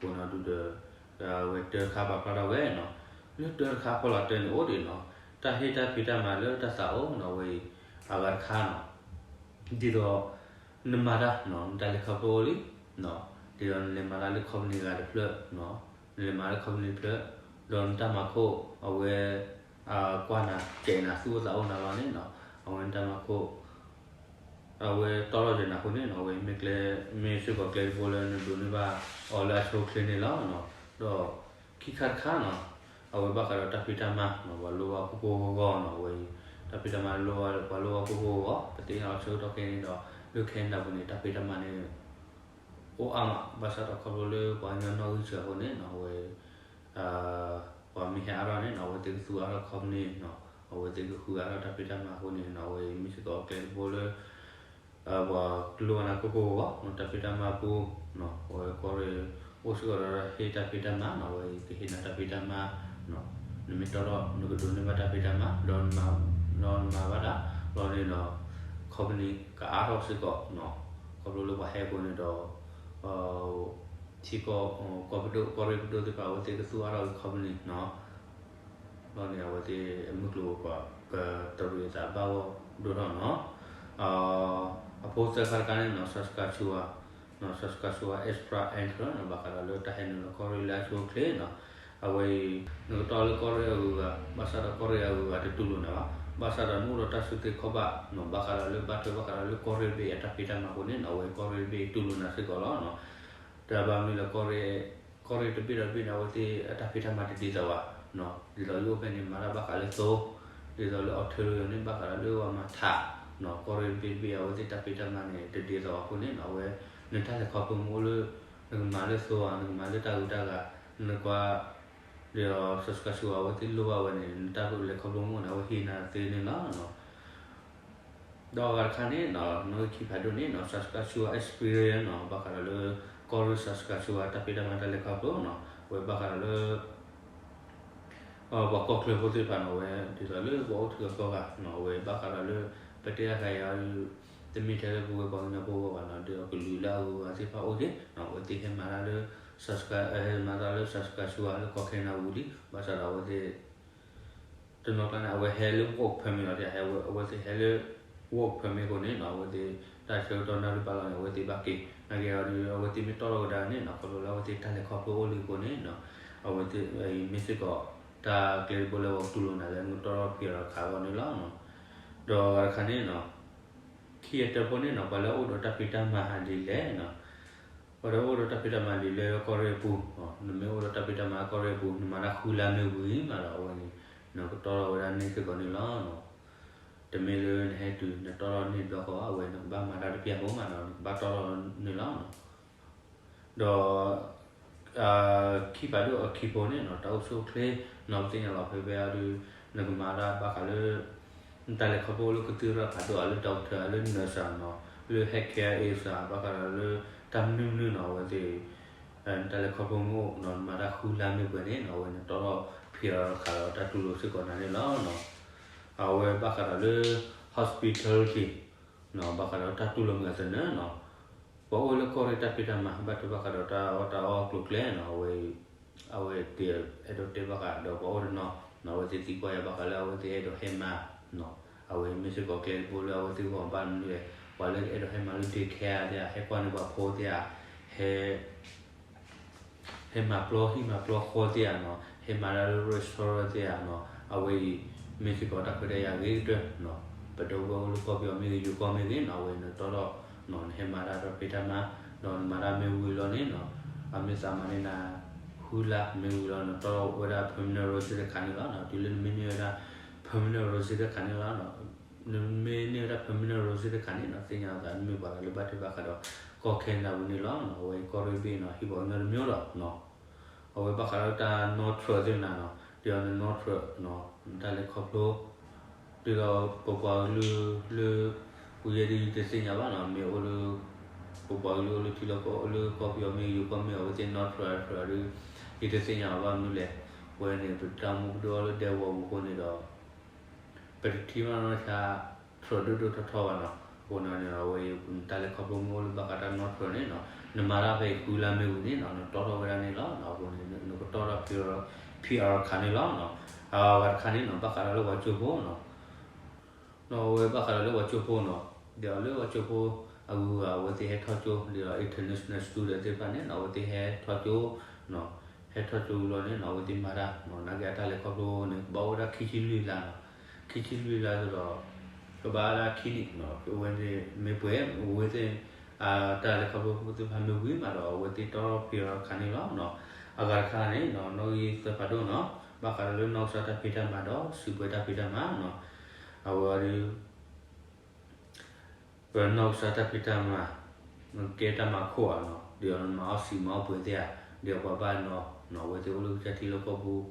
ကိးနီၢ်ဒူၣ်ဒီး အဝဲတၢ်တခါပာ်ဖျါထီၣ်ဝဲနီၤ, လၢတၢ်တခါဖီလာ်တၢ်န့ၣ်အိၣ်ဒံးနီၤ, တၢ်ဟ့ၣ်တၢ်ဖံးတၢ်မၤလၢတၢ်သးအိၣ်နီၤ အဝဲအံၤ အဂၤတခါနီၤ, ဒ်သိး နမၤတၢ်နီၤ နတၢ်လဲၤခီဖျိလံ, ဒ်သိးနလဲၤမၤတၢ်လၢ company ဂၤတဖျၢၣ်, နလဲၤမၤလၢ company တဖျၢၣ်, ဒီးနတၢ်မၤခိၣ် အဝဲ ကွၢ်နၤ ကဲးနၤ သူၣ်အိၣ်သးအိၣ်နၤလီၤန့ၣ်နီၤ, အဝဲနတၢ်မၤခိၣ် အဝဲတီထီၣ်ယဲနၤအဃိန့ၣ်နီၤ, အဝဲမ့ၢ်ကျဲ မ့ၢ်စ့ၢ်ကီးကျဲတဘိလၢနဒိးန့ၢ်ဘၣ်အီၤလၢအဆိအချ့န့ၣ်လီၤ. ဒီးခံခါတခါနီၤ, အဝဲဘၣ်ဃးဒီးတၢ်ဖံးတၢ်မၤနီၤ ပှၤလိၣ်ဘၣ်ကိၢ်ကိၢ်ဂီၤဂီၤနီၤ, အဝဲအံၤ တၢ်ဖံးတၢ်မၤလိၣ်ဘၣ် ပှၤလိၣ်ဘၣ်ကိၢ်ကိၢ်ဂီၤဂီၤ ပသ့ၣ်ညါလီၤဆၢကတီၢ်ခဲအံၤန့ၣ်ဒီး လၢ Canada ပူၤန့ၣ် တၢ်ဖံးတၢ်မၤန့ၣ် အိၣ်အါမး ဘၣ်ဆၣ်ဒီးခီဖျိလၢပှၤကညီနီၣ်ဂံၢ်စှၤအဃိန့ၣ်နီၤ, အဝဲ ပှၤမ့ၢ်ဟဲအါထီၣ်န့ၣ်နီၤ အဝဲသ့ၣ်ကသူအါထီၣ် company နီၤ, အဝဲသ့ၣ်ကဃုအါထီၣ်တၢ်ဖံးတၢ်မၤအဃိန့ၣ်နီၤ, အဝဲမ့ၢ်စ့ၢ်ကီးကျဲတဘိလၢ ပှၤလိၣ်ဘၣ်နၤကိၢ်ကိၢ်ဂီၤဂီၤနီၤ, တၢ်ဖံးတၢ်မၤပူၤနီၤ, အဝဲကီၢ်ရ့ၣ် အိၣ်စ့ၢ်ကီးဒီးဟ့ၣ်တၢ်ဖံးတၢ်မၤနီၤ, အဝဲကဟ့ၣ်နၤတၢ်ဖံးတၢ်မၤနီၤ, နမ့ၢ်တီထီၣ် နကဒိးန့ၢ်ဘၣ်တၢ်ဖံးတၢ်မၤ ဒီး ဒီးနမၤဘၣ်ဒၣ် လီၤန့ၣ်ဒီး company ကအါထီၣ်စ့ၢ်ကီး, ခီဖျိလၢပှၤဟဲအဃိန့ၣ်ဒီး ထံကီၢ် ကီၢ်ပဒိၣ် ကီၢ်ရ့ၣ်ပဒိၣ်သ့ၣ်တဖၣ် အဝဲသ့ၣ်ကသူအါထီၣ်က့ၤ company ဘျီန့ၣ် အဝဲသ့ၣ်အမုၢ်ကျိၤဝဲၤကွာ် ကတရံးအသးဘၣ်ဂီၢ်ဒိၣ်ထီၣ်နီၤ. အဖိသၢခါတခါန့ၣ်နီၤ Saskatchewan, Saskatchewan Express Entry နီၤ ဘၣ်ဃးဒီးလၢတၢ်ဟဲနုာ်လီၤကီၢ်ရ့ၣ်လၢအဆိအချ့နီၤ. အဝဲအံၤ နကတီၢ်လၢကီၢ်ရ့ၣ်အဂုၤအဂၤ ဘၣ်ဆၣ်ဒီးကီၢ်ရ့ၣ်အဂုၤအဂၤတတူၢ်လိာ်နၤဘၣ်. ဘၣ်ဆၣ်ဒီးနအိၣ်ဒီးတၢ်စုသ့ခီၣ်ဘၣ်နီၤ ဘၣ်ဃးဒီးလၢဘၣ်ထွဲဘၣ်ဃးဒီးလၢကီၢ်ရ့ၣ်တဘ့ၣ်အတၢ်ဖံးတၢ်မၤအဃိန့ၣ်နီၤ အဝဲကီၢ်ရ့ၣ်တဘ့ၣ်တူၢ်လိာ်နၤစ့ၢ်ကီးလီၤ. တၢ်ဘၣ်မနုၤလဲၣ် ကီၢ်ရ့ၣ်တဘ့ၣ်ဒီးတဘ့ၣ်န့ၣ် အဝဲသ့ၣ်အတၢ်ဖံးတၢ်မၤတဒ်သိးဘၣ်, ဒ်သိးယအိၣ်ဖဲန့ၣ် မၤတၢ်ဘၣ်ဃးလၢသိ, ဒ်သိးလၢ Ontario န့ၣ် ဘၣ်ဃးဒီးလၢပှၤမၤထး, ကီၢ်ရ့ၣ်တဘ့ၣ်တဘ့ၣ် အဝဲသ့ၣ်တၢ်ဖံးတၢ်မၤန့ၣ် တဒ်သိးအဃိန့ၣ်နီၤ အဝဲ နတၢ်လဲၤခီဖျိမ့ၢ်အိၣ်လၢ နကမၤလၢသိဧါ နကမၤလၢတၢ်ဂုၤတၢ်ဂၤ နကွၢ် ဒီး Saskatchewan အဝဲသ့ၣ်လိၣ်ဘၣ်ဝဲန့ၣ် နတၢ်လဲၤခီဖျိမ့ၢ်အိၣ်န့ၣ် အဝဲဟ့ၣ်နၤသ့န့ၣ်လီၤ. ဒီးအဂၤတခါန့ၣ်နီၤ နီၣ်ဂံၢ်ခံဖးဒိၣ်န့ၣ်နီၤ Saskatchewan Experience နီၤ ဘၣ်ဃးဒီးလၢ ကီၢ်ရ့ၣ် Saskatchewan တၢ်ဖံးတၢ်မၤတၢ်လဲၤခီဖျိနီၤ အဝဲဘၣ်ဃးဒီးလၢ ပှၤကီၢ်ချၢဖိသ့ၣ်တဖၣ်နီၤ အဝဲဒ်သိးလၢပှၤအိၣ်ထီၣ်ကီၢ်ဂၤနီၤ အဝဲဘၣ်ဃးဒီးလၢ ပတဲအါဂၤယၤ တမ့ၢ်ထဲလၢပဝဲပှၤကညီဖိအဂီၢ်ဘၣ်နီၤ ဒီးကလုာ်လၢအဂုၤအဂၤသ့ၣ်တဖၣ်အိၣ်က့ၤနီၤ အဝဲသ့ၣ်ဟဲမၤတၢ်လၢ Saskatchewan ဟဲမၤတၢ်လၢ Saskatchewan လၢကီၢ်ခဲနဒၤဝံၤလံ ဘၣ်ဆၣ်ဒီးအဝဲသ့ၣ် တနီၤကျါန့ၣ် အဝဲဟဲလၢ work permit လီၤ အဝဲသ့ၣ်ဟဲလၢ work permit အဃိန့ၣ်နီၤ အဝဲသ့ၣ် တၢ်ဆၢကတီၢ်နၣ်ရံၣ်ပာ်လီၤန့ၣ် အဝဲသ့ၣ်ဘၣ်က့ၤ နာ်က့ၤအီၤဒီး အဝဲသ့ၣ်မ့ၢ်တီၣ်ထီၣ်ကဒါန့ၣ်နီၤ ခီဖျိလၢအဝဲသ့ၣ်တၢ်လဲၤခီဖျိအိၣ်လံအဃိန့ၣ်နီၤ အဝဲသ့ၣ်အံၤမ့ၢ်စ့ၢ်ကီး တၢ်ကျဲတဘိလၢပှၤကတူၢ်လိာ်နၤလၢနကတီၢ်ထီၣ် PR တခါအဂီၢ်န့ၣ်လီၤ. ဒီးအဂၤတခါန့ၣ်နီၤ ခံအတၢဖိန့ၣ်နီၤ ပှၤလၢအအိၣ်ဒီးတၢ်ဖံးတၢ်မၤဒ်လဲၣ်နီၤ ပှၤလၢအအိၣ်ဒီးတၢ်ဖံးတၢ်မၤဒ်လဲၣ်လၢကီၢ်ရ့ၣ်အပူၤ, နမ့ၢ်အိၣ်ဒီးတၢ်ဖံးတၢ်မၤကီၢ်ရ့ၣ်အပူၤ နမၤတၢ်ဃုလါမ့ၢ်ဝံၤမးဒီးအဝဲန့ၣ် နကတီၢ်ထီၣ်ဝဲဒၣ်န့ၢ်စ့ၢ်ကီးန့ၣ်လီၤ. တမ့ၢ်လၢနဟဲတုၤနတီၢ်ထီၣ်န့ၢ်ဘျီဃီ အဝဲနကဘၣ်မၤတၢ်တပျၢ်ဖိမးဒီး နကဘၣ်တီၢ်ထီၣ်န့ၣ်လီၤ. ဒီး ခံဖးဒိၣ်အခံဖိန့ၣ်နီၤ တၢ်အိၣ်ဆူၣ်အိၣ်ချ့နီၤ ပသ့ၣ်ညါလီၤဖဲဖဲအံၤဒီး နကမၤတၢ်ဘၣ်ဃးလၢ နတၢ်လဲၤခီဖျိလၢကသံၣ်ရၣ်ဖးဒိၣ်ဧါ လၢ doctor ဧါ လၢ nurse ဧါနီၤ လၢ healthcare aide ဧါ ဘၣ်ဃးဒီးလၢ တၢ်မနုၤမနုၤနီၤ အဝဲသ့ၣ် နတၢ်လဲၤခီဖျိမ့ၢ်အိၣ်နီၤ နမၤတၢ်ဃုလါမ့ၢ်ပှဲၤန့ၣ်နီၤ အဝဲနတီၢ်ထီၣ် PR တခါဒီးတၢ်တူၢ်လိာ်စ့ၢ်ကီးနၤန့ၣ်လီၤ. အဝဲဘၣ်ဃးဒီးလၢ hospitality နီၤ ဘၣ်ဃးဒီးတၢ်တူၢ်လိာ်မုာ်အသနၢၣ်နီၤ ပှၤအိၣ်လၢကီၢ်ရ့ၣ်တၢ်ဖံးတၢ်မၤ ဘၣ်ထွဲဘၣ်ဃးဒီးတၢ်အီၣ်တၢ်အီအကျိၤအကျဲနီၤ အဝဲ အဝဲသ့ၣ်အဲၣ်ဒိးတဲဘၣ်ဃးဒီးပှၤအိၣ်တနီၤနီၤ အဝဲသ့ၣ်သံကွၢ်ယၤဘၣ်ဃးလၢအဝဲသ့ၣ်အဲၣ်ဒိးဟဲမၤနီၤ အဝဲမ့ၢ်စ့ၢ်ကီးကျဲတဘိလၢအဝဲသ့ၣ်ဂီၢ်ဘၣ်မနုၤလဲၣ် ပှၤလၢအဲၣ်ဒိးဟဲမၤလၢ daycare သ့ၣ်ဧါ ဟဲကွၢ်န့ၢ်ပှၤဖိသ့ၣ်ဧါ ဟဲ ဟဲမၤပျီဟံၣ်မၤပျီဃီသ့ၣ်ဧါနီၤ ဟဲမၤတၢ်လၢ restaurant သ့ၣ်ဧါနီၤ အဝဲအံၤ မ့ၢ်စ့ၢ်ကီးတၢ်ခွဲးတၢ်ယာ်ဂ့ၤကတၢၢ်နီၤ ပဒီပုၢ်ဝဲၢ်အိၣ်လၢကီၢ်ပယီၤမ့ၢ်ဂ့ၤ ယိၤကီၢ်မ့ၢ်ဂ့ၤနီၤ အဝဲနတီၢ်ထီၣ်နီၤ နဟဲမၤတၢ်ဒီးဖံးတၢ်မၤ ဒီးနမၤတၢ်မ့ၢ်ဝံၤလီၤန့ၣ်နီၤ အမ့ၢ်သးမၤန့ၢ်နၤ ဃုလါမ့ၢ်ဝံၤလီၤ နတီၢ်ထီၣ်ဝဲဒၣ် permanent resident တခါန့ၣ်လီၤ. တုၤလၢနမ့ၢ်န့ၢ်ဝဲဒၣ် permanent resident တခါန့ၣ်လီၤ နမ့ၢ်န့ၢ်ဝဲဒၣ် permanent resident တခါန့ၣ်နီၤ သ့ၣ်ညါအသး နမ့ၢ်ပှၤလၢဘၣ်ထွဲဘၣ်ဃးဒီး ကီၢ်ခဲနဒၤဝံၤန့ၣ်လီၤ. အဝဲကီၢ်ရ့ၣ်ဘ့ၣ်နီၤ ဟံၣ်ပှၤကညီတမံၤဒီးနီၤ အဝဲဘၣ်ဃးဒီးတၢ်နီၣ်ထြၢးသ့ၣ်မနၤနီၤ ဒ်အီၤနနီၣ်ထြၢးနီၤ နတၢ်လဲၤခီဖျိ ဒ်သိးပပှၤကလုာ်လၢ ဝံၤယဲဒၣ်ယတသ့ၣ်ညါဘၣ်နီၤ မ့ၢ်အိၣ်လၢ ပပှၤကလုာ်အိၣ်လၢထံလီၢ်ကီၢ် အိၣ်လၢကီၢ်ပယီၤမ့ၢ်ဂ့ၤ ယိၤကီၢ်မ့ၢ်ဂ့ၤ အဝဲသ့ၣ်နီၣ်ထြၢးထြၢးဒီး ယတသ့ၣ်ညါဘၣ်မနုၤလဲၣ် ဝဲန့ၣ် ပတၢ်မူပဒိၣ်အီၤလၢဒဲကဝီၤပူၤအဃိန့ၣ်ဒီး ပတထံၣ်ဘၣ်နီၢ်ဆါ ထြၢးဒိၣ်ဒိၣ်ထီထီဘၣ်နီၤ. အဃိန့ၣ် အဝဲ တၢ်လဲၤခီဖျိမ့ၢ်အိၣ်လၢဘၣ်ဃးတၢ်နီၣ်ထြၢးန့ၣ်နီၤ နမၤတၢ်ဖဲအံၤဃုလါမ့ၢ်ဝံၤန့ၣ်နီၤ နတီၢ်ထီၣ်ဝဲဒၣ်န့ၣ်လီၤ. အဃိန့ၣ် နကတီၢ်ထီၣ် PR တခါန့ၣ်လီၤ. အဂၤတခါန့ၣ်နီၤ ဘၣ်ဃးဒီးလၢပှၤကၠိဖိနီၤ နီၤအဝဲဘၣ်ဃးဒီးလၢပှၤကၠိဖိနီၤ ဒီးလၢပှၤကၠိဖိအဂုၤအဂၤ အဝဲသ့ၣ်ဟဲထီၣ်ကၠိ ဒီး international student သ့ၣ်တဖၣ်န့ၣ်နီၤ အဝဲသ့ၣ်ဟဲထီၣ်ကၠိ ဟဲထီၣ်ကၠိဝံၤလီၤန့ၣ်နီၤ အဝဲသ့ၣ်မၤတၢ်နီၤ နာ်က့အတၢ်လဲၤခီဖျိန့ၣ် ကဘၣ်အိၣ်ဝဲဒၣ်ခံဆံလွံၢ်လါနီၤ ခံဆံလွံၢ်လါဒီး ကဘၣ်ဝဲဒၣ်ခံနံၣ်နီၤ အဝဲန့ၣ်မ့ၢ်ပှဲၤ အဝဲသ့ၣ် တၢ်လဲၤခီဖျိသ့ၣ်တဖၣ်မ့ၢ်ဝံၤမးဒီး အဝဲသ့ၣ်တီၢ်ထီၣ် PR တခါန့ၣ်လီၤ. အဂၤတခါန့ၣ်နီၤ နီၣ်ဂံၢ်သၢဖးဒိၣ်နီၤ ဘၣ်ဃးဒီးလၢနီၢ်ကစၢ်တၢ်ဖံးတၢ်မၤဒီး စုကဝဲၤတၢ်ဖံးတၢ်မၤနီၤ အဝဲဒီး ပနီၢ်ကစၢ်တၢ်ဖံးတၢ်မၤ ကဲတၢ်မၤခိၣ်ဧါနီၤ ဒီးမၤအီၣ်စံာ်မၤအီၣ်ပှဲၤသ့ၣ်ဧါ ဒီးပှၤဘၣ်နီၤနီၤ အဝဲသ့ၣ်အိၣ်လၢကစၢ်ထံလၢကီၢ်ပူၤ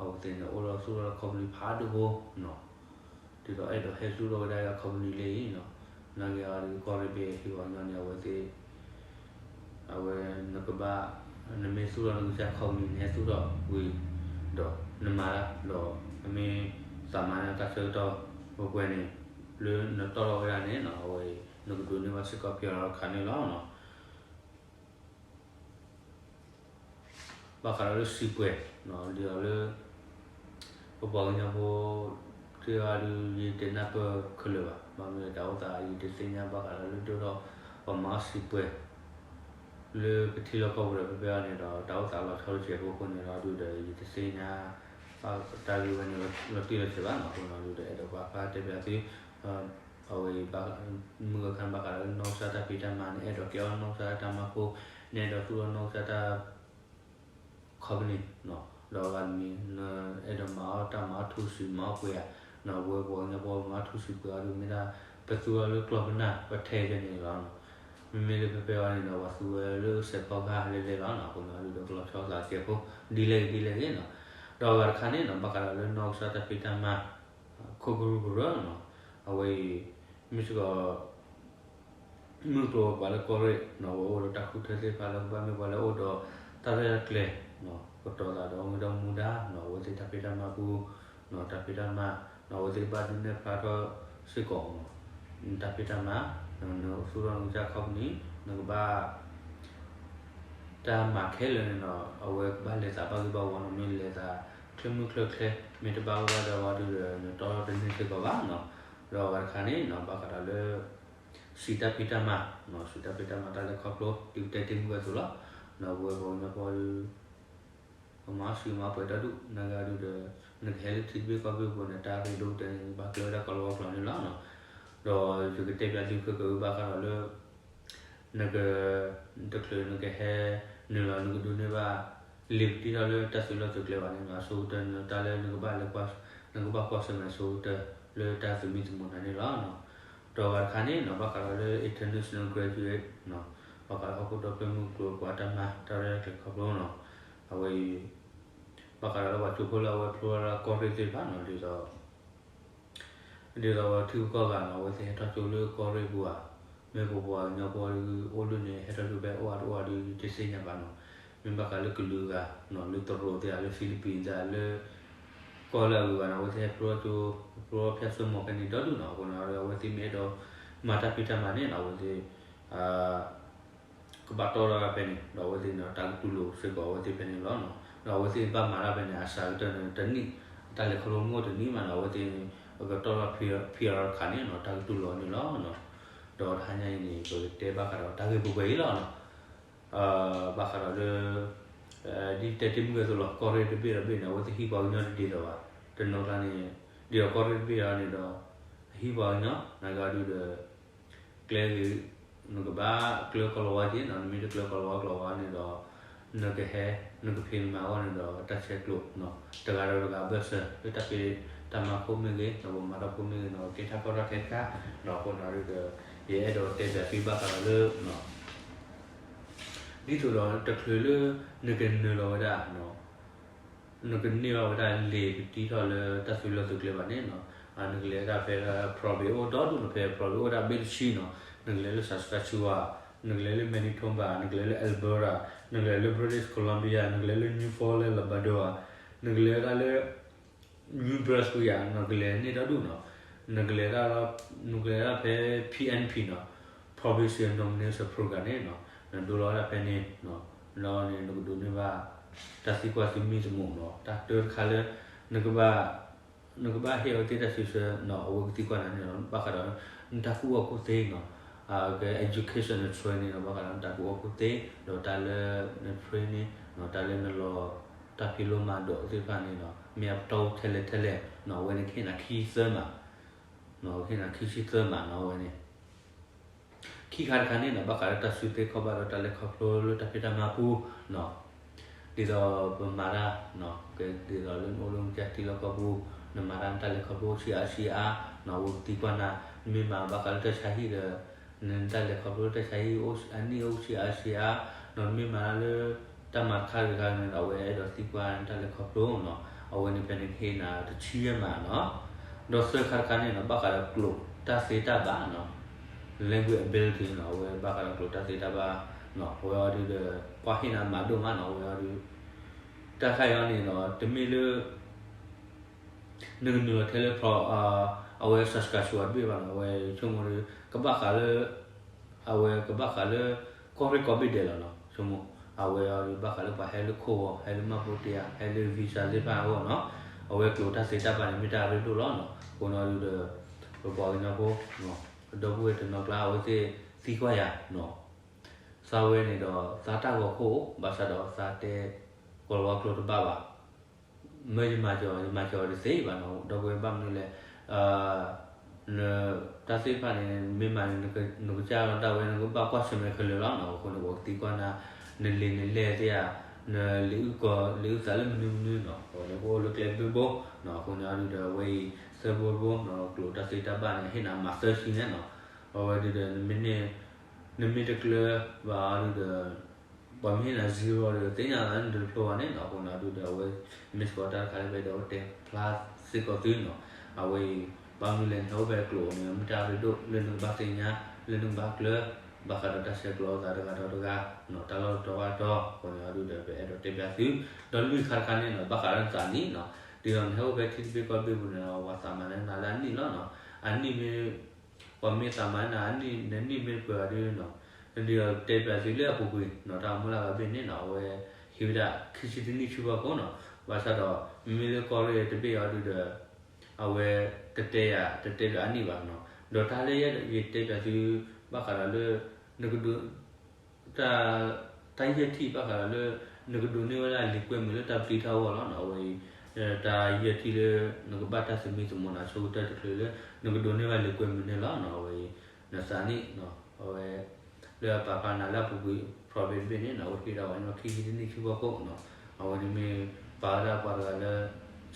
အဝဲသ့ၣ်န့ၣ် အိၣ်လီၤသူၣ်ထီၣ်လၢ company ဖးဒိၣ်ဖိနီၤ ဒ်သိးအဲၣ်ဒိးဟဲသူၣ်ထီၣ်ဝဲဒၣ်လၢ company လၢအံၤနီၤ နာ်က့အီၤဒီးကီၢ်ရ့ၣ်ဘ့ၣ်ဟံၣ်ပှၤကညီန့ၣ် အဝဲသ့ၣ် အဝဲနကဘၣ် နမ့ၢ်သူၣ်ထီၣ်နကစၢ် company နဟဲသူၣ်ထီၣ်ဝံၤ ဒီးနမၤတၢ်ဒီး အမ့ၢ်သးမၤန့ၢ်တၢ်ဆၢကတီၢ်ပှဲၤပှဲၤန့ၣ် လၢနတီၢ်ထီၣ်ဝဲဒၣ်န့ၣ် အဝဲအံၤ နကဒိးန့ၢ်ဘၣ်စ့ၢ်ကီး PR တခါန့ၣ်လီၤ. ဘၣ်ဃးဒီးလၢစံးပှဲၤ ဒ်သိးလၢ ပပှၤကညီဖိသ့ၣ်တဖၣ်ဒုး ယတနၢ်ပၢၢ်ခဲလၢာ်ဘၣ်. ဘၣ်မနုၤတၢ်အိၣ်သး ယတသ့ၣ်ညါဘၣ်ဃးဒီးလၢဒိၣ်ထီၣ် ပှၤမၤအီၣ်စံးပှဲၤ လၢပထံလီၢ်ကီၢ်ပူၤဒီး ဖဲဖဲအံၤန့ၣ်ဒီး တၢ်အိၣ်သးလီၤဆီတစဲးဖိအဃိန့ၣ်ဒီး ဒုးဒီးယတသ့ၣ်ညါ တၢ်ဂ့ၢ်ဝဲန့ၣ် လီၤတံၢ်လီၤဆဲးဘၣ်နီၤ. အဃိန့ၣ်ဒုးဒီး အဲၣ်ဒိးပာ်ဖျါတဲပၠးသု အဝဲအံၤ မုၢ်ဂၢၢ်ခါန့ၣ် ဘၣ်ဃးဒီးလၢနီၢ်ကစၢ်တၢ်ဖံးတၢ်မၤ နအဲၣ်ဒိးကဲအီၣ်နီၢ်ကစၢ်တၢ်မၤဖိ, နအဲၣ်ဒိးသူၣ်ထီၣ်နီၢ်ကစၢ်တၢ် company ဒီးအဂၤတမံၤ နအဲၣ်ဒိးမၤအီၣ်တၢ်မၤအီၣ်ထူစံးမၤအီၣ်ပှဲၤဧါ, ပဝဲပှၤကညီဖိမၤအီၣ်ထူစံးပှဲၤအီၤဒုး မ့ၢ်ဒၣ်ပသူအီၤလၢကျီၢ်ပနၢ် ပထဲကဲန့ၣ်လီၤ. မ့မ့ၢ်လၢဖဲဖဲအံၤန့ၣ်ဒီး ပှၤသူဝဲလၢစဲးဖီကဟၣ်လဲၤလဲၤလီၤနီၤ. အဃိန့ၣ်ဒုးဒီး ကလီၤဆီသးစဲးဖိ ဒ်လဲၣ်ဂ့ၤဒ်လဲၣ်ဂ့ၤနီၤ. ဒီးအဂၤတခါန့ၣ်နီၤ ဘၣ်ဃးဒီးလၢနီၢ်ကစၢ်တၢ်ဖံးတၢ်မၤ ခိၣ်ကရူၢ်ကရၢနီၤ, အဝဲအံၤ မ့ၢ်စ့ၢ်ကီး မုၢ်ကျိၤဝဲၤကွာ်လၢကီၢ်ရ့ၣ်နီၤ အဝဲအိၣ်ဒီးတၢ်ဃုထၢသ့ၣ်တဖၣ်လၢကဘၣ်မ့ၢ်ပှၤလၢအအိၣ်ဒီးတၢ်ရဲၣ်တၢ်ကျဲၤ ကတီၤသးဒီးမူဒါနီၤ အဝဲသ့ၣ်တၢ်ဖံးတၢ်မၤပူၤ တၢ်ဖံးတၢ်မၤနီၤ အဝဲသ့ၣ်ဘၣ်ဒုးနဲၣ်ဖျါထီၣ်စ့ၢ်ကီး တၢ်ဖံးတၢ်မၤ နသူၣ်ထီၣ်နကစၢ် company နကဘၣ် တၢ်မၤခဲလၢာ်န့ၣ်နီၤ အဝဲကဘၣ်လဲၤသးဘၣ်ဂ့ၢ်ဘၣ်ဝီနီၤ မ့ၢ်လဲၤသးချ့မုၢ်ချ့ချ့ မ့ၢ်တဘၣ်ဂ့ၢ်ဘၣ်ဝီဒုးဒီး နတီၢ်တန့ၢ်စ့ၢ်ကီးဘၣ်နီၤ. ဒီးအဂၤတခါန့ၣ်နီၤ ဘၣ်ဃးဒီးလၢ စံးတၢ်ဖံးတၢ်မၤ စံးတၢ်ဖံးတၢ်မၤတၢ်လဲၤခီဖျိ ဒ်ပတဲတ့ၢ်မုၢ်ဂၢၢ်အသိးလီၤ. ဒီးပဝဲပှၤကညီဖိဒုး ပမၤအီၣ်စံးမၤအီၣ်ပှဲၤတၢ်ဒူၣ် နဂၤဒုးဒီး နကဟဲလၢထံတဘ့ၣ်ကီၢ်ဘ့ၣ်အပူၤန့ၣ် တၢ်ရ့ဒိၣ်ကတၢၢ်န့ၣ် ဘၣ်ကျဲဝဲဒၣ်ကီၢ်လီၤဝါကျိာ်န့ၣ်လီၤ. ဒီးယကတဲပၠးသုခဲကၢဘၣ်ဃးဒီးလၢ နက တချုးနကဟဲနုာ်လီၤ နကဒိးန့ၢ်ဘၣ် လံာ်ပတံထီၣ်လၢတၢ်သုးလီၢ်သုးကျဲဘၣ်န့ၣ်နီၤ အဆိကတၢၢ်န့ၣ် တၢ်လၢနကဘၣ်လဲၤ နကဘၣ်ကွၢ်ဆၢၣ်မဲာ်အဆိကတၢၢ် လၢတၢ်သုးမံၤသမိးနၤန့ၣ်လီၤ. ဒီးအဂၤတခါန့ၣ်နီၤ ဘၣ်ဃးဒီးလၢ international graduate နီၤ ဘၣ်ဃးဒီးဟီၣ်ခိၣ်ဒီဖျၢၣ်မုၢ်ကျိၤကွာ်တၢ်မၤ တၢ်ရဲၣ်တၢ်ကျဲၤခီဖျိနီၤ အဝဲအံၤ ဘၣ်ဃးဒီးလၢပှၤကၠိဖိလၢအဝဲဖျိလၢကီၢ်ရ့ၣ်သ့ၣ်တဖၣ်နီၤ ဒ်သိး ဒ်သိးဝဲထံဂုၤကီၢ်ဂၤနီၤ အဝဲသ့ၣ်ဟဲထီၣ်ကၠိလၢကီၢ်ရ့ၣ်ပူၤဧါ, မ့ၢ်ပပှၤကညီဖိအိၣ်လၢန့ၣ် ဟဲထီၣ်ကၠိဖဲအိၣ်အါတအိၣ်အါဒုး တသ့ၣ်ညါဘၣ်နီၤ. မ့ၢ်ဘၣ်ဃးလၢကလုာ်ဂၤနီၤ လၢတရူးသ့ၣ်ဧါ လၢ Philippines သ့ၣ်ဧါ လၢ ကီၢ်လၢအဂုၤအဂၤန့ၣ် အဝဲသ့ၣ်ဟဲဖျိထီၣ်ကၠိ ဖျိထီၣ်ဖၠၣ်စိမိၤဖဲန့ၣ်ဒီဒူၣ်နီၤ. အဃိန့ၣ် အဝဲသ့ၣ်မ့ၢ်အဲၣ်ဒိးမၤတၢ်ဖံးတၢ်မၤန့ၣ်နီၤ အဝဲသ့ၣ် ကဘၣ်တီၢ်ထီၣ်ဖဲန့ၣ် ဒီးအဝဲသ့ၣ်န့ၣ် တၢ်ကတူၢ်လိာ်စ့ၢ်ကီးအဝဲသ့ၣ်ဖဲန့ၣ်လီၤ. ဒီးအဝဲသ့ၣ်ဘၣ်မၤတၢ်ဖဲန့ၣ် အစှၤကတၢၢ်န့ၣ် တနံၣ် တၢ်လဲၤခီဖျိမ့ၢ်အိၣ်တနံၣ်မးနီၤ အဝဲသ့ၣ် ကတီၢ်ထီၣ် PR တခါန့ၣ်နီၤ တၢ်ကတူၢ်လိာ်န့ၣ်လီၤ. ဒီးတဟါညါအံၤန့ၣ် ပကတဲဘၣ်ဃးဒီးတၢ်ဂ့ၢ်ပှဲၤပှဲၤအံၤလီၤ. ဘၣ်ဃးဒီးလၢ ဒ်တဲတ့ၢ်မုၢ်ဂဲၤသိးလီၤ ကီၢ်ရ့ၣ်တဘ့ၣ်ဒီးဘ့ၣ်န့ၣ် အဝဲသ့ၣ်ဟံးပှၤကညီတဒ်သိးဘၣ်. တနီၤကျါန့ၣ် ဒ်သိးကီၢ်ရ့ၣ်တဘ့ၣ်အံၤန့ၣ်ဒီး ဟံးပှၤကညီ နာ်က့ဒုးဒီး ကျဲဂ့ၤ နကဘၣ်ကျၢၤကီၢ်လီၤဝါက့ၤနီၤ နမ့ၢ်တကျၢၤကီၢ်လီၤဝါကျိာ်ဝဲန့ၣ်ဒီး နကဟဲ နကဖံးနမၤအဂီၢ်န့ၣ်ဒီး တၢ်ဆဲးကျိးနီၤ တဂၤဒီးတဂၤအဘၢၣ်စၢၤ လၢတၢ်ဖံးတၢ်မၤဖိမ့ၢ်ဂ့ၤ ဒီးပမၤတၢ်ဖိမ့ၢ်ဂ့ၤနီၤ ကဲထီၣ်ကီထီၣ်ခဲတခါ ဒီးအဃိန့ၣ်ဒုးဒီး ယအဲၣ်ဒိးတဲပၠးသုဘၣ်ဃးဒီးလၢ ဒ်သိးဒီးတချုးလၢ နကနုာ်လီၤဝဲဒၣ် နကန့ၢ်ဘၣ်ဝဲဒၣ်လံာ်ပတံထီၣ်လၢတၢ်သုးလီၢ်သုးကျဲဘၣ်န့ၣ်နီၤ နကလဲၤဒၣ်ဖဲ province အိၣ်ဒီဒူၣ်နီၤ ဖဲ province အိၣ်ဒၣ်ဘ့ၣ်တဆံနီၤ နကလဲၤလၢ Saskatchewan နကလဲၤလၢ Manitoba နကလဲၤလၢ Alberta နကလဲၤလၢ British Columbia နကလဲၤလၢ Newfoundland Labrador နကလဲၤဝဲဒၣ်လၢ New Brunswick ဧါ နကလဲၤန့ၢ်ဒီဒူၣ်နီၤ နကလဲၤဒၣ် နကလဲၤဒၣ်ဖဲ PNP နီၤ Provincial Nomination Program န့ၣ်နီၤ နဒိလီၤဝဲဒၣ်ဖဲန့ၣ် လီၤန့ၣ် နကဒိးန့ၢ်ဘၣ် တၢ်သံကွၢ်သုမံၤသမိးနီၤ တၢ်တၢတခါလၢ နကဘၣ် နကဘၣ်ဟ့ၣ်အဝဲသ့ၣ်တၢ်စံးဆၢနီၤ အဝဲကသံကွၢ်နၤန့ၣ်နီၤ ဘၣ်ဃးဒီး နတၢ်ကူၣ်ဘၣ်ကူၣ်သ့နီၤ ကဲ education န training နီၤ ဘၣ်ဃးဒီးနတၢ်ကူၣ်ဘၣ်ကူၣ်သ့ ဒီးတၢ်လၢန training နီၤ တၢ်လၢနလီၤ တၢ်ဖံးလိမၤဒိးသ့ၣ်တဖၣ်န့ၣ်နီၤ မ့ၢ်အပတီၢ်ထဲလဲၣ်ထဲလဲၣ်နီၤ အဝဲန့ၣ်ကဟ့ၣ်နၤခံသၢမး ကဟ့ၣ်နၤခံဆံသၢမးနီၤ အဝဲန့ၣ် ခံခါတခါန့ၣ်နီၤ ဘၣ်ဃးဒီးတၢ်စုသ့ခီၣ်ဘၣ်ဒီးတၢ်လဲၤခီဖျိလၢတၢ်ဖံးတၢ်မၤပူၤနီၤ ဒ်သိးပမၤတၢ်နီၤ ကဲဒ်သိးလၢနအိၣ်လၢနကစၢ်ထံလီၢ်ကီၢ်ပူၤ နမၤတၢ်နတၢ်လဲၤခီဖျိဆံးအါဆံးအါနီၤ အဝဲကသံကွၢ်နၤ နမ့ၢ်မၤဘၣ်ဃးလၢတၢ်ဆါဟံၣ်ဒီး နတၢ်လဲၤခီဖျိလၢတၢ်ဆါဟံၣ် အနံၣ်အိၣ်ဆံးအါဆံးအါနီၤ နမ့ၢ်မၤတၢ်လၢ တၢ်မၤတခါတခါန့ၣ်ဒီး အဝဲအဲၣ်ဒိးသံကွၢ်နတၢ်လဲၤခီဖျိနီၤ အဝဲန့ၣ်ဖဲန့ၣ်ကဟ့ၣ်နၤတဆံယဲၢ်မးနီၤ ဒီးသၢခါတခါန့ၣ်နီၤ ဘၣ်ဃးဒီးကျိာ်တၢ်သ့တၢ်ဘၣ်နီၤ language ability နီၤ အဝဲဘၣ်ဃးဒီးကျိာ်တၢ်သ့တၢ်ဘၣ်နီၤ အဝဲအီၤဒုးဒီး ပှၤဟ့ၣ်နၤမၤဒိၣ်မးနီၤ အဝဲအီၤဒုး တၢ်ခါအံၤန့ၣ်နီၤ တမ့ၢ်လၢ နကနုာ်လီၤထဲလၢ pro အ အဝဲ Saskatchewan တဘ့ၣ်ဘၣ်နီၤ, အဝဲဆိကမိၣ်ဒီး ကဘၣ်ဃးလၢ အဝဲကဘၣ်ဃးလၢ ကီၢ်ရ့ၣ်ကိးဘ့ၣ်ဒဲးလီၤနီၤ, ဆိကမိၣ် အဝဲအီၤဒီးဘၣ်ဃးလၢပှၤဟဲလၢခိၣ်ဂီၤ ဟဲလၢမှတ်ပုံတင် ဟဲလၢ visa သ့ၣ်တဖၣ်အဂီၢ်နီၤ, အဝဲကျိၤတၢ်သ့တၢ်ဘၣ်န့ၣ် မ့ၢ်တၢ်ရ့ဒိၣ်လီၤနီၤ, အဃိန့ၣ်ဒုးဒီး ပပှၤကညီဖိ ဒီပုၢ်ဝဲၢ်တနီၤကျါ အဝဲသ့ၣ်သံကွၢ်ယၤနီၤ, သးဝဲန့ၣ်ဒီး သးတၢ်ဂီၤခိၣ်အိၣ် ဘၣ်ဆၣ်ဒီးသးတဲ ကီၢ်လၤဝါကျိၤတဘၣ်ဘၣ်, မ့ၢ်ယမၤစၢၤ ယမၤစၢၤအီၤတသ့ဘၣ်နီၤ, ဒီပုၢ်ဝဲၢ်ဘၣ်မနုၤလဲၣ်, န တၢ်သ့ၣ်တဖၣ်န့ၣ် မ့ၢ်မၤန့ၣ် နကစၢ်လီၤဒၣ်ဝဲ နကဘၣ်ကွၢ်ဆၢၣ်မဲာ်ခဲလၢာ်လီၤနီၤ, အဃိန့ၣ် ပှၤကသံကွၢ်နၤ နလံာ်နလဲၢ်သ့ၣ်ဧါ, နလံာ်အုၣ်ကီၤ လံာ်အုၣ်သးလၢမနုၤမနုၤနီၤ, အဝဲန့ၣ်ကအိၣ်လၢကျဲဘျုးဘိနီၤ, အဃိန့ၣ်အီၤဒုးဒီး အဝဲအံၤ သၢဘိတဘိနီၤ, ကျိၤတၢ်သ့တၢ်ဘၣ်န့ၣ် ဟ့ၣ်နၤမၤသၢဆံန့ၣ်နီၤ, အဝဲဒုးဒီး နမ့ၢ်တကျၢၤဘၣ်အီၤဒုးဒီး ပှၤမ့ၢ်ဟ့ၣ်နၤ zero ဒီး သ့ၣ်ညါလၢနတဖျိဘၣ်န့ၣ်နီၤ, အဃိန့ၣ်အီၤဒုးဒီး အဝဲ မ့ၢ်စ့ၢ်ကီးတၢ်တခါလၢပအဲၣ်ဒိးတဲဖျါစ့ၢ်ကီးသုနီၤ, အဝဲအံၤ ဘၣ်မနုၤလဲၣ် နဟဲအိၣ်ဖဲကျိၤန့ၣ် မ့ၢ်တၢ်ရ့ဒိၣ်လၢနကဘၣ်သ့ၣ်ညါ လၢနကဘၣ်ကျၢၤ ဘၣ်ဃးဒီးတၢ်ဆဲးကျိးအသးတဂၤဒီးတဂၤ တၢ်လီၢ်တတီၤဘၣ်တတီၤ, အဃိန့ၣ်အီၤဒုးဒီး ပအဲၣ်ဒိးတဲပၠးသု ဒီးလွံၢ်ခါတခါန့ၣ်နီၤ ဘၣ်ဃးလၢနသးနံၣ်နီၤ, ဒ်သိးနဟဲအိၣ်ဖဲထံတဘ့ၣ်ကီၢ်တဘ့ၣ်ပူၤန့ၣ် ပှၤသးမၤန့ၢ်နၤလၢအနံၣ်လီၤနီၤ, အနံၣ်မ့ၢ် ပှၤမ့ၢ်သးမၤန့ၢ်နၤ နနံၣ်မ့ၢ်တပှဲၤဘၣ်ဒုးနီၤ, ဒ်သိးတဲပၠးသုလၢအပူၤကွံာ်နီၤ တၢ်အိၣ်မူလၢအဂၤဘ့ၣ်န့ၣ်နီၤ အဝဲဟ့ၣ်ဝဲဒၣ် ခံဆံတနံၣ်ဆူဖီခိၣ်နီၤ, ဘၣ်ဆၣ်ဒီး မ့မ့ၢ်လၢကီၢ်ရ့ၣ်တဘ့ၣ်အီၤဒုးဒီး အဝဲတတဲယၤ တတဲပၠးအနံၣ်ဘၣ်နီၤ, ဒီးတၢ်လၢယတဲပၠးသု ဘၣ်ဃးဒီးလၢ နကဒိး တၢ် တၢ်ယဲၢ်ထံၣ်ဘၣ်ဃးဒီးလၢ နကဒိးန့ၢ်ဝဲဒၣ်လံာ်ကွဲမုာ်လၢတၢ်ပျံၤတၢ်ဝီလီၤနီၤ, အဝဲအံၤ တၢ်ယဲၢ်ထံၣ်လၢ နကဘၣ်တၢ်သမံသမိးနီၤ ဆိကတၢၢ်တချုးလၢ နကဒိးန့ၢ်ဘၣ်လံာ်ကွဲမုာ်န့ၣ်လီၤနီၤ, အဝဲအံၤ နသးနံၣ်နီၤ အဝဲ လၢအပာ်ဖျါနၤလၢအပူၤကွံာ် probate တဘ့ၣ်န့ၣ်နီၤ အဝဲဟ့ၣ်ဒၣ်ဝဲန့ၣ် ခံဆံတနံၣ်ဆူဖီခိၣ်နီၤ, အဝဲန့ၣ်မ့ၢ်ပာ်ဝဲဒၣ်ပှၤတဂၤလၢ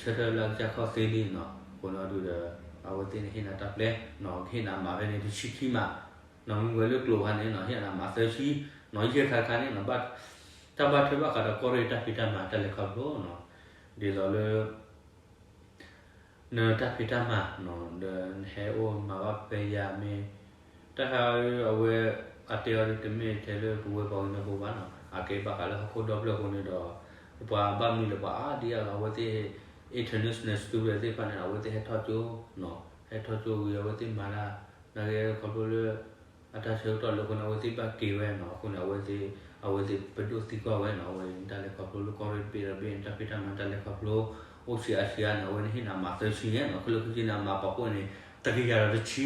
ဆၢထၢၣ်လၢအကစၢ်ခီၣ်သ့လံနီၤ, အဃိန့ၣ်အီၤဒုးဒီး အဝဲသ့ၣ်န့ၣ်ဟ့ၣ်နၤတၢ်ပျဲနီၤ ကဟ့ၣ်နၤမၤဖဲန့ၣ်တဆံခံမး နီၤ မ့ၢ်ဝဲလၢကျိၤခါန့ၣ်နီၤ ဟ့ၣ်နၤမၤသၢဆံနီၤ, ယဲၢ်ခါတခါန့ၣ်နီၤ ဘၣ် တၢ်ဘၣ်ထွဲဘၣ်ဃးဒီးကီၢ်ရ့ၣ်တၢ်ဖံးတၢ်မၤတၢ်လဲၤခီဖျိနီၤ, ဒ်သိးလၢ နတၢ်ဖံးတၢ်မၤနီၤ ဒီးနဟဲအိၣ်မၤဘၣ်ဖဲယၤမ့ၢ် တၢ်ခါအဝဲ အတဲအီၤဒုးတမ့ၢ်ထဲလၢပဝဲပှၤကညီဖိဘၣ်နီၤ, အကဲဘၣ်ဃးလၢဟီၣ်ခိၣ်ဒီဖျၢၣ်အဃိန့ၣ်ဒီး ပှၤဘၣ်မနုၤလဲၣ် ပှၤအါဒံအါဂၤ အဝဲသ့ၣ် international student သ့ၣ်တဖၣ်န့ၣ် အဝဲသ့ၣ်ဟဲထီၣ်ကၠိ ဟဲထီၣ်ကၠိဝံၤ အဝဲသ့ၣ်မၤတၢ် နာ်က့ခီဖျိလၢ အတၢ်ဆၢကတီၢ်လၢအဃိန့ၣ် အဝဲသ့ၣ်ဘၣ်က့ၤဝဲနီၤ, အဃိန့ၣ် အဝဲသ့ၣ် အဝဲသ့ၣ်ပဒိၣ်သံကွၢ်ဝဲနီၤ, အဝဲ တၢ်လဲၤခီဖျိလၢကီၢ်ရ့ၣ်တဘ့ၣ်တဘ့ၣ် တၢ်ဖံးတၢ်မၤတၢ်လဲၤခီဖျိ အိၣ်ဆံးအါဆံးဧါန့ၣ် အဝဲန့ၣ်ဟ့ၣ်နၤမၤသၢဆံန့ၣ်နီၤ, ခဲလၢာ်ခဲဆ့န့ၣ် အမၤပာ်ဖှိၣ်န့ၣ် တကယၤဒီးတဆံ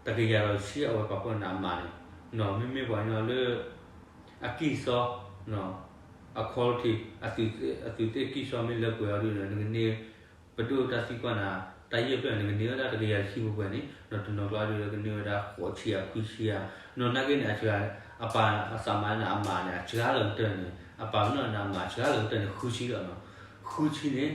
တကယၤဒီးတဆံ အဝဲပာ်ဖှိၣ်န့ၣ်အမၤန့ၣ် နီၤ, မ့မ့ၢ်ပှၤကညီလၢ အကံၢ်စီ အ quality အသုးသ့ၣ်ကံၢ်စီမ့ၢ်လၢပှဲၤအီၤဒုးဒီး နကန့ၢ် ပဒိၣ်တၢ်သံကွၢ်နၤ တၢ်ယဲၢ်ဖျၢၣ် နကန့ၢ်ဝဲဒၣ်တကယၤတဆံပှဲၤပှဲၤန့ၣ် နီၤ, တနီၤကျါဒုးဒီးကန့ၢ်ဝဲဒၣ်ဃိးဆံယၤ ခွံဆံယၤ, နီၤ, နာ်က့န့ၣ် အစှၤ အပၢ်အသးမၤန့ၣ် အမၤန့ၣ် အစှၤလၢကတၢၢ်န့ၣ် အပၢ်ပနီၣ်န့ၣ် အမၤစှၤလၢကတၢၢ်န့ၣ် ဃုဆံလီၤနီၤ, ဃုဆံန့ၣ်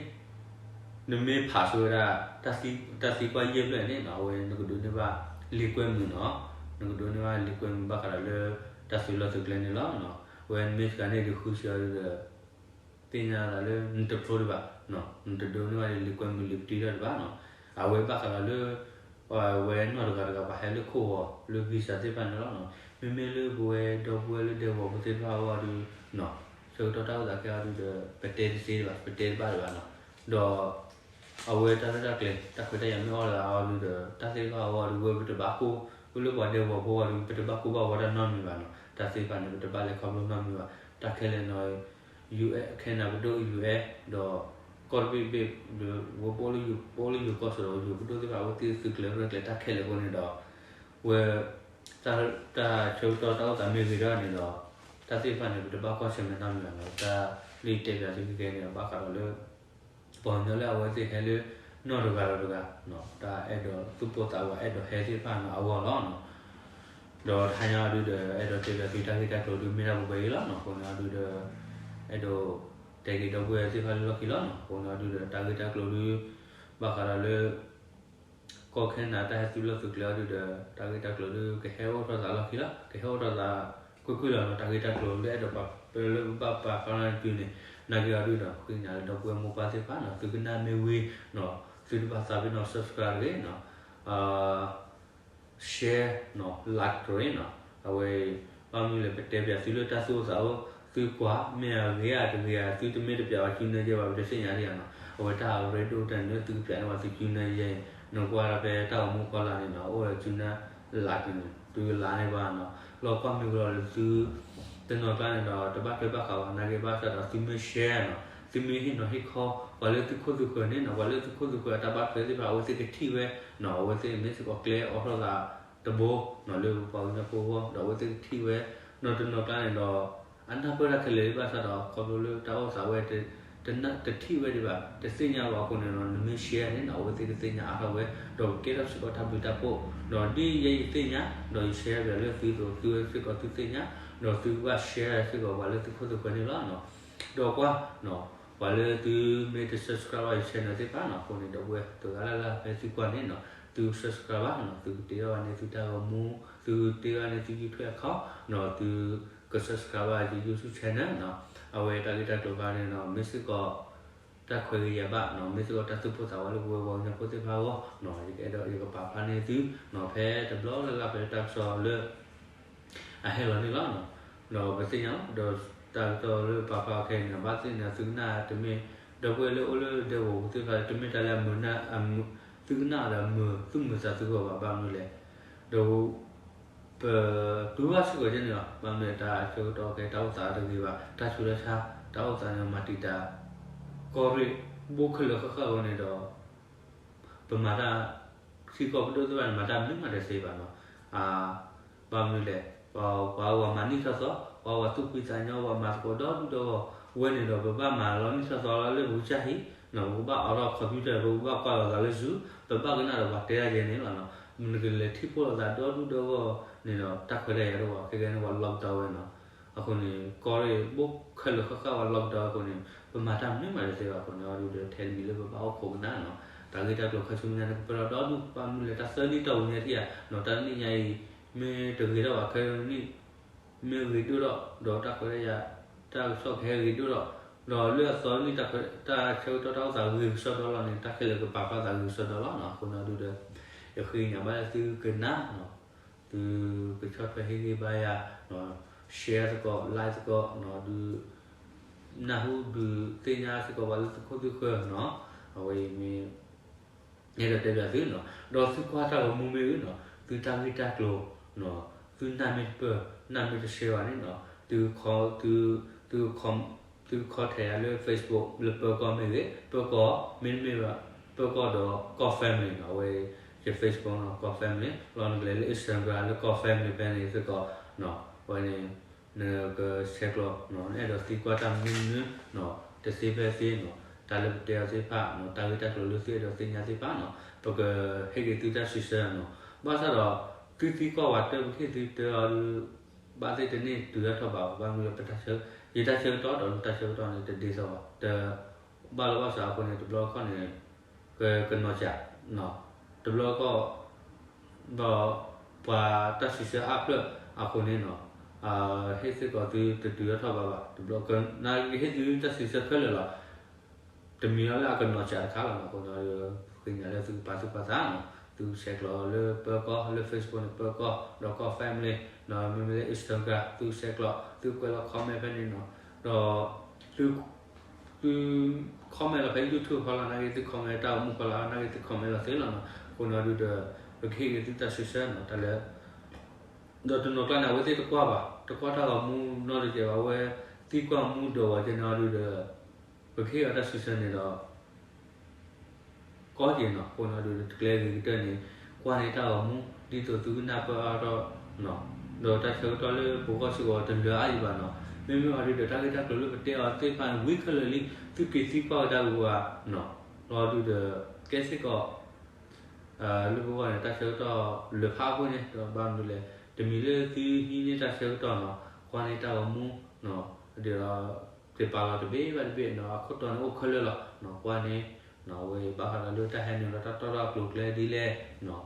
နမ့ၢ်ဖးဆိဝဲဒၣ် တၢ်သံကွၢ်ယဲၢ်ဖျၢၣ်န့ၣ်နီၤ အဝဲနကဒိးန့ၢ်ဘၣ်လံာ်ကွဲမုာ်နီၤ, နကဒိးန့ၢ်ဘၣ်လံာ်ကွဲမုာ်ဘၣ်ဃးဒီးလၢ တၢ်သုးလီၢ်သုးကျဲန့ၣ်လီၤ. အဝဲနမ့ၢ်စှၤန့ၢ်ဒံးဃုဆံအီၤဒုးဒီး သ့ၣ်ညါသးလၢနတဖျိဒံးဘၣ်, နတဒိးန့ၢ်ဘၣ်လံာ်ကွဲမုာ်လံာ်ပတံထီၣ်ဒံးဘၣ်နီၤ, အဝဲဘၣ်ဃးဒီးလၢ အဝဲနီၢ်တဂၤတဂၤ ပှၤဟဲလၢခိၣ်ဂီၤလၢ visa သ့ၣ်တဖၣ်န့ၣ်လီၤ. မ့မ့ၢ်လၢပဝဲဒီပုၢ်ဝဲၢ်လၢဒဲကဝီၤဖိသ့ၣ်တဖၣ်အဂီၢ်ဒုး ဆၢကတီၢ်တၢ်အိၣ်သးခဲအံၤဒုးဒီး ပတဲတသ့ဒံးဘၣ် ပတဲတဘၣ်ဒံးဘၣ်နီၤ, ဒီး အဝဲတၢ်ရဲၣ်တၢ်ကျဲၤ တၢ်ခွဲးတၢ်ယာ်မ့ၢ်အိၣ်လၢအဂီၢ်ဒုးဒီး တၢ်သ့ၣ်တဖၣ်အဂီၢ်ဒုး ဝဲပတဘၣ်ကိၢ် ဝဲလၢပှၤဒဲကဝီၤဖိအဂီၢ်ဒုး ပတဘၣ်ကိၢ်ဘၣ်ဝဲဒၣ်နီတမံၤဘၣ်နီၤ, တၢ်သ့ၣ်တဖၣ်န့ၣ် ပတဘၣ်လဲၤခီဖျိနီတမံၤဘၣ်, တၢ်ခဲလၢာ်နီၤ ယူၢ်အဲၣ် ခဲနဒၤပဒိၣ် ယူၢ်အဲၣ် ဒီး ကီၢ်တဘ့ၣ်ဘ့ၣ် ဒီးဝဲပအိၣ်လၢယိၤကီၢ်စ့ၢ်ဒီး ယိၤပဒိၣ်သ့ၣ်တဖၣ် အဝဲသ့ၣ်သုးကျဲၤရဲၣ်ကျဲၤတၢ်ခဲလၢာ်အဃိန့ၣ်ဒီး ဝဲ တၢ်ဆၢကတီၢ်တၢ်အိၣ်သးမ့ၢ်ဂ့ၤထီၣ်န့ၣ်ဒီး တၢ်သ့ၣ်တဖၣ်န့ၣ် ပတဘၣ်ကွၢ်ဆၢၣ်မဲာ်နီတမံၤဘၣ်နီၤ, တၢ်လၢယတဲပၠးသုခဲကဲန့ၣ် ဘၣ်ဃးဒီးလၢ ပှၤကညီလၢအဝဲသ့ၣ်ဟဲလၢ နီၢ်တဂၤဒီးတဂၤ တၢ်အဲၣ်ဒိးသူၣ်ပိၢ်သးဝးအဲၣ်ဒိးဟဲသ့ၣ်တဖၣ်န့ၣ်အဂီၢ်လီၤ. ဒီးတဟါညါအံၤဒုးဒီး အဲၣ်ဒိးတဲပၠးသုတၢ်ဂ့ၢ်တၢ်ကျိၤဒုးမ့ၢ်ဒၣ်ပှဲၤပှဲၤအံၤလီၤနီၤ, အဃိန့ၣ်အံၤဒုးဒီး အဲၣ်ဒိး တဲက့ၤဒီပုၢ်ဝဲၢ်သ့ၣ်တဖၣ်လၢလီၢ်ခံလီၤနီၤ, အဃိန့ၣ်အံၤဒုးဒီး တၢ်ဂ့ၢ်တၢ်ကျိၤဒုး ဘၣ်ဃးဒီးလၢ ကီၢ်ခဲနဒၤတၢ်ဟဲသုးလီၢ်သုးကျဲအံၤဒုးဒီး တၢ်ဂ့ၢ်တၢ်ကျိၤဒုး ကဟဲအိၣ်ထီၣ်သးလီၢ်ခံလီၤ, ကဟဲအိၣ်ထီၣ်သးကွ့ၢ်ကွ့ၢ်လီၤနီၤ, တၢ်ဂ့ၢ်တၢ်ကျိၤလၢအဲၣ်ဒိးပာ်ဖျါလၢပဘၣ်ပာ်ဖျါန့ၣ်တုၤန့ၣ် နာ်က့အံၤဒုးဒီး ဃ့ကညးလၢဒီပုၢ်ဝဲၢ်မိၢ်ပၢ်သ့ၣ်တဖၣ်နီၤ, သုကနၣ်မ့ၢ်ဝံၤနီၤ သုတဘၣ်သးပ့ၤနီၣ် subscribe တဂ့ၤနီၤ share နီၤ like တဂ့ၤနီၤ, အဝဲ ဘၣ်မနုၤလဲၣ် ပတဲပၠးသုလၢတၢ်သူၣ်အိၣ်သးအိၣ် သုကွၢ် မ့ၢ်အဂ့ၤဧါတဂ့ၤဧါ သုတမ့ၢ်တပၠးဘၣ် ကၠူနၢယဲၢ်ဘၣ် ပတသ့ၣ်ညါဒံးဧါနီၤ, အဝဲတၢ်အရ့ဒိၣ်တၢ်န့ၣ်လၢသုကပၠးန့ၢ်ဘၣ်သုကၠူနၢယဲၢ် နကွၢ်ဒၣ်ဖဲတၢ်ဂီၤမူဖီလာ်န့ၣ်နီၤ အိၣ်ဒီးစုနၢ်လးက့ၤန့ၣ် သုလးန့ၢ်ဘၣ်နီၤ, လီၤကွၢ်မ့ၢ်ဝံၤလီၤဒီးသု တနီၤကျါန့ၣ်ဒီး တဘၣ်ထွဲဘၣ်ဃးဘၣ် နာ်က့ဘၣ်ဆၣ်ဒီးသုမ့ၢ် share နီၤ, သုမ့ၢ်ဟ့ၣ်နီၤဟ့ၣ်ခီ ပှၤလၢသုခိၣ်သုဃၢၤန့ၣ်နီၤ, ပှၤလၢသုခိၣ်သုဃၢၤအတၢ်ဘၣ်ထွဲသ့ၣ်တဖၣ် အဝဲသ့ၣ်ကထံၣ်ဝဲနီၤ, အဝဲသ့ၣ်မ့ၢ်စ့ၢ်ကီးကျဲအိးထီၣ်သးတဘိနီၤ လၢပပှၤကညီဖိအဂီၢ်ဒီး အဝဲသ့ၣ်ကထံၣ်ဝဲနီၤ, တနီၤကျါန့ၣ်ဒီး အနၢ်ပၢၢ်တၢ်ခဲလၢာ်ဘၣ်ဆၣ်ဒီး ခီဖျိလၢတၢ်အိၣ်သးဝဲ တထံၣ်ဝဲဒံးဘၣ် တသ့ၣ်ညါဘၣ်အဃိန့ၣ်နီၤ နမ့ၢ် share န့ၣ်နီၤ အဝဲသ့ၣ်ကသ့ၣ်ညါအါထီၣ်ဝဲ ဒီးကကဲထီၣ်စ့ၢ်ကီးတၢ်ဘျုးတၢ်ဖှိၣ်, ဒီးဒ်ယဲယသ့ၣ်ညါ ဒီးယ share ပၠးလၢသုသိး သုဝဲစ့ၢ်ကီးသုသ့ၣ်ညါ ဒီးသုကဘၣ် share စ့ၢ်ကီးပှၤလၢသုခိၣ်သုဃၢၤန့ၣ်လီၤနီၤ, ဒီးကွၢ်နီၤ ပှၤလၢသုမ့ၢ်တ subscribe ဘၣ်ယ channel သ့ၣ်တဖၣ်နီၤ အဃိန့ၣ်ဒီး ပဝဲတဂၤလၢ်လၢ်ဖဲသုကွၢ်န့ၣ်နီၤ သု subscribe ဘၣ်နီၤ, သုကတ့ထီၣ်ဘၣ်န့ၢ်သုတၢ်ဂီၤမူ, သုကတ့ထီၣ်န့ၢ်သု YouTube account နီၤ, သုက subscribe ဘၣ်သု YouTube channel နီၤ, အဝဲတၢ်ဂ့ၢ်တၢ်ကျိၤခါန့ၣ်နီၤ မ့ၢ်စ့ၢ်ကီး တၢ်ခွဲးဂ့ၤယာ်ဘၣ်နီၤ, မ့ၢ်စ့ၢ်ကီးတၢ်သူၣ်ဖှံသးညီလၢပဝဲပှၤကညီဖိသ့ၣ်တဖၣ်အဂီၢ်နီၤ, ယကအဲၣ်ဒိးယကပာ်ဖျါန့ၢ်သုနီၤ ဖဲတဘျီလၢ်လၢ်ဖဲတၢ်ကစီၣ်လၢ အဟဲလီၤန့ၣ်လီၤနီၤ, ဒီးပသ့ၣ်ညါလီၤ ဒီးတၢ်ကစီၣ်လၢပာ်ဖျါအီၤခဲအံၤန့ၣ် ဘၣ်သ့ၣ်န့ၣ်သုကနၣ်တမ့ၢ် ဒီပုၢ်ဝဲၢ်လၢအိၣ်လၢဒဲကဝီၤပူၤသ့ၣ်တဖၣ် တမ့ၢ်တၢ်လၢအမုာ် သုကနၣ်ဒီးမုာ်သူၣ်မုာ်သးသူဂီၢ်ဘၣ်, ဘၣ်မနုၤလဲၣ်, ဒီး ပတူၢ်ဘၣ်စ့ၢ်ကီးကဲန့ၣ်လီၤ, ဘၣ်မနုၤလဲၣ် တၢ်ဆၢကတီၢ်ခဲအံၤ တၢ်အိၣ်သးတဂ့ၤဘၣ်, တၢ်ဆူးတၢ်ဆါ တၢ်အိၣ်သးန့ၣ်မၤတံာ်တာ် ကီၢ်ရ့ၣ် ဘူးခဲလၢာ်ဃၣ်ဃၣ်အဃိန့ၣ်ဒီး ပမၤတၢ် ထံကီၢ်ပဒိၣ်သ့ၣ်တဖၣ်န့ၣ် မၤတၢ်မနုၤမးတသ့ဘၣ်နီၤ, ဘၣ်မနုၤလဲၣ်, ပှၤဝဲမၤနံၣ်ထီၣ်သီ, ပှၤဝဲသူၣ်ဖှံသးညီ ပှၤမၤသကိးဒီဒူၣ်ဒီဂီၢ်, ဝဲန့ၣ်ဒီး ပဘၣ်မၤလီၤနံၣ်ထီၣ်သီလီၤလၢပကစၢ်ဟံၣ်နီၤ, ပကဘၣ်အိးထီၣ် computer ပကဘၣ်ကွၢ်လိာ်သးလၢ Zoom, ပဘၣ်ကနၣ်ဒီးပှၤတဲဒၣ်ယဲန့ၣ်လီၤနီၤ, နကလဲၤထံၣ်ဖှိၣ်လိာ်သးဒီဒူၣ်ဒီဂီၢ်န့ၣ်ဒီး တၢ်ခွဲးတၢ်ယာ်တအိၣ်ဘၣ်, ခဲကနံၣ်န့ၣ် ပှၤ lockdown ဝဲနီၤ, အဃိန့ၣ် ကီၢ်ရ့ၣ်ဘူးခဲလၢာ်ဃၣ်ဃၣ် ပှၤ lockdown အဃိန့ၣ် ပမၤတၢ်မနုၤမးတသ့ဘၣ်အဃိန့ၣ် အီၤဒုးဒီး ထဲတမံၤလၢပဘၣ်အိၣ်ခိးကနၣ်နီၤ, တၢ်ဂ့ၢ်တၢ်ကျိၤခါဆူညါန့ၣ် ကပၢၢ်ထီၣ်ဒီဒူၣ်, ဘၣ်မနုၤလဲၣ် တၢ်သၢနံၣ်တီၢ်ပူၤညါထံၣ်ဧါနီၤ, တၢ်တနံၣ်ညါအံၤ မ့ၢ်တဂ့ၤထီၣ်ဘၣ်ခဲနံၣ် မ့ၢ်ဂ့ၤဒိၣ်ထီၣ် ဒီးတၢ်ခွဲးတၢ်ယာ် တၢ်ကစီၣ်ကဟဲဂ့ၤဒိၣ်ထီၣ်, ဒီးလၢအသီနံၣ် တၢ်ဆၢကတီၢ်တၢ်အိၣ်သးဂ့ၤကစီဒီလီၤန့ၣ် တၢ်ခဲလၢာ်ကပာ်ဖျါသးဂ့ၤကစီဒီလီၤနီၤ, အဃိန့ၣ်အီၤဒုးဒီး ယဃ့ကညးဘၣ်လၢသုကနၣ်နီၤ, သုကဆီၣ်ထွဲဟ့ၣ်ဂံၢ်ဘါယၤနီၤ, share သကိး like သကိးနီၤ, ဒုး နၢ်ဟူဒုးသ့ၣ်ညါစ့ၢ်ကီးပှၤလၢသုခိၣ်သုဃၢၤနီၤ, အဝဲအံၤမ့ၢ် အဲၣ်ဒိးတဲဘၣ်သုနီၤ, ဒီးသုကွၢ်တၢ်ဂီၤမူမ့ၢ်ဂ့ၤနီၤ, သုတၢ်ဂ့ၢ်တၢ်ကျိၤနီၤ, သုနၢ်မ့ၢ်တပၢၢ် နၢ်မ့ၢ်တရှဲဘၣ်န့ၣ်နီၤ, သု သု သုကcommentထဲယၤလၢ Facebook လၢပၢၤကီၢ်မ့ၢ်ဂ့ၤ, ပၢၤကီၢ် မ့တမ့ၢ်ဘၣ် ပၢၤကီၢ်ဒီးကီၢ် family နီၤ, အဝဲ ယ Facebook နီၤ ကီၢ် family လီၤနကလဲၤလၢ Instagram လၢကီၢ် family ဖဲန့ၣ်စ့ၢ်ကီးနီၤ, အဝဲန့ၣ် နကဆဲးကျိးနီၤ, နအဲၣ်ဒိးသံကွၢ်တၢ်မနုၤမနုၤနီၤ, တသ့ဖဲသ့နီၤ, တၢ်လၢပတဲအီၤသ့ၣ်တဖၣ်နီၤ, တၢ်ဂ့ၢ်တၢ်ကျိၤလၢသုအဲၣ်ဒိးသ့ၣ်ညါသ့ၣ်တဖၣ်နီၤ, ပကဟ့ၣ်က့ၤသုတၢ်စံးဆၢနီၤ, ဘၣ်ဆၣ်ဒီး သုသံကွၢ်ဝဲတၢ် ပကဟ့ၣ်သုတၢ်အီၤဒုး ဘၣ်သ့ၣ်တန့ၢ်တုၤအါထီၣ်ဘၣ်, ဘၣ်မနုၤလၢပတၢ်ဆၢ ယတၢ်ဆၢကတီၢ်ဒီးနတၢ်ဆၢကတီၢ်န့ၣ် တဒ်သိးဘၣ်, တဘၣ်လီၤဘၣ်စးအဃိန့ၣ် တဘျီတခီၣ်န့ၣ် ကကနီၤစးနီၤ, တဘျီတခီၣ် ဒီးပှၤတၢ်စံးဆၢအါဖျၢၣ် အဃိန့ၣ်နီၤ, ဟ့ၣ်စ့ၢ်ကီးသုတတုၤထီၣ်ဘၣ်ဘၣ်, တဘျီကနၣ်ကဟ့ၣ်သုတၢ်စံးဆၢခဲလၢာ်လီၤ, တမံၤလီၤလၢအကနီၤစးတခါလီၤနီၤ, အဃိန့ၣ် ဃ့ကညးလၢသုကပာ်သူၣ်ပာ်သးနီၤ, သုဆဲးကျိးလၢပၢၤကီၢ် လၢ Facebook န့ၣ် ပၢၤကီၢ် ဒီးကီၢ် family နီၤ, မ့မ့ၢ်လၢ Instagram သုဆဲးကျိး သုကွဲးလီၤ comment ဖဲန့ၣ်နီၤ, ဒီး သု သု comment လီၤဖဲ YouTube ဖီလာ်နာ်က့ သု comment တၢ်အိၣ်မူဖီလာ်နာ်က့ သု comment လီၤသ့လီၤနီၤ, အဃိန့ၣ်ဒုးဒီး ပကဟ့ၣ်က့ၤသုတၢ်စံးဆၢနီၤ, တၢ်လၢ ဒီးတနီၤကျါန့ၣ် အဝဲသ့ၣ်တကွၢ်ဘၣ်, တကွၢ်တၢ်ဂီၤမူနီတစဲးဘၣ်, အဝဲသံကွၢ်မူဒီးဝဲကဲန့ၣ်ဒုးဒီး ပကဟ့ၣ်အီၤတၢ်စံးဆၢန့ၣ်ဒီး ကီက့ၤနီၤ, အဃိန့ၣ်ဒုးတကျဲဂ့ၤကတၢၢ်န့ၣ် ကွၢ်န့ၢ်တၢ်ဂီၤမူ ဒ်သိးသုကနၢ်ပၢၢ်အါထီၣ်နီၤ, ဒီးတၢ်ဆၢကတီၢ်လၢပဂီၢ်စ့ၢ်ကီးတလၢအါအံၤဘၣ်နီၤ, မ့မ့ၢ်အီၤဒုးဒီး တၢ်ဂ့ၢ်တၢ်ကျိၤလၢပတဲအီၤသ့ၣ်တဖၣ်န့ၣ် ဝံၤခဲလၢာ်လံ သုက့ၤသံကွၢ်ကဒါက့ၤပှၤနီၤ, လီၤဒုးဒီး ကဲစ့ၢ်ကီး လၢပဂီၢ်န့ၣ် တၢ်ဆၢကတီၢ်လၢဖးအဃိန့ၣ် ဒီးဘၣ်မနုၤလဲၣ်, တမံၤလၢသုဟံးန့ၢ်တၢ်ဆၢကတီၢ်နီၤ, ကွၢ်န့ၢ်တၢ်ဂီၤမူနီၤ, ဒီး က့ၤပာ်လီၤတဘ့ၣ်ဘၣ်တဘ့ၣ်နီၤ, အခိၣ်တီန့ၣ်အိၣ်ခဲလၢာ်လီၤနီၤ, ကွၢ်န့ၣ် အဝဲဘၣ်ဃးဒီးလၢတၢ်ဟဲနုာ်လီၤတၢ်တီၢ်ထီၣ်အကျိၤအကျဲဒ်လဲၣ်နီၤ, ဒ်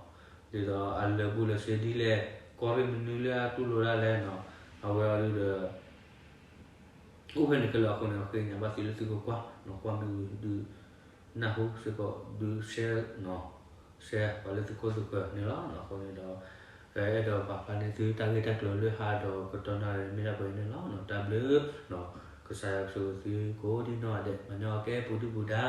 သိးအလၢာ်ဘူၣ်လၢာ်စ့ဒ်လဲၣ်, ကီၢ်ရ့ၣ်မနုၤလၢအတူၢ်လိာ်ဒၣ်လဲၣ်နီၤ, အဝဲအီၤဒုးဒီး အိၣ်ဖဲန့ၣ်ခဲလၢာ်အဃိန့ၣ် ဃ့ကညးဘၣ်သုလၢသုကကွၢ်နီၤ, ကွၢ်မ့ၢ်ဝံၤဒုး နၢ်ဟူစ့ၢ်ကီးဒုး share နီၤ, share ပှၤလၢသုခိၣ်သုဃၢၤန့ၣ်လီၤ. အဃိန့ၣ်ဒီး အဲၣ်ဒိးပာ်ဖျါန့ၢ်သုတၢ်ဂ့ၢ်တၢ်ကျိၤလၢဟါဒီးကတီၢ်နၣ်ရံၣ်မ့ၢ်ဒၣ်ပှဲၤန့ၣ်လီၤ. တၢ်ဘျုးနီၤ, ကစၢ်ယွၤကဆိၣ်ဂ့ၤသုကိးဒံနီၢ်ဂၤဒဲး, မၤညီကဲပူၤဒုၣ်ပူၤဒါ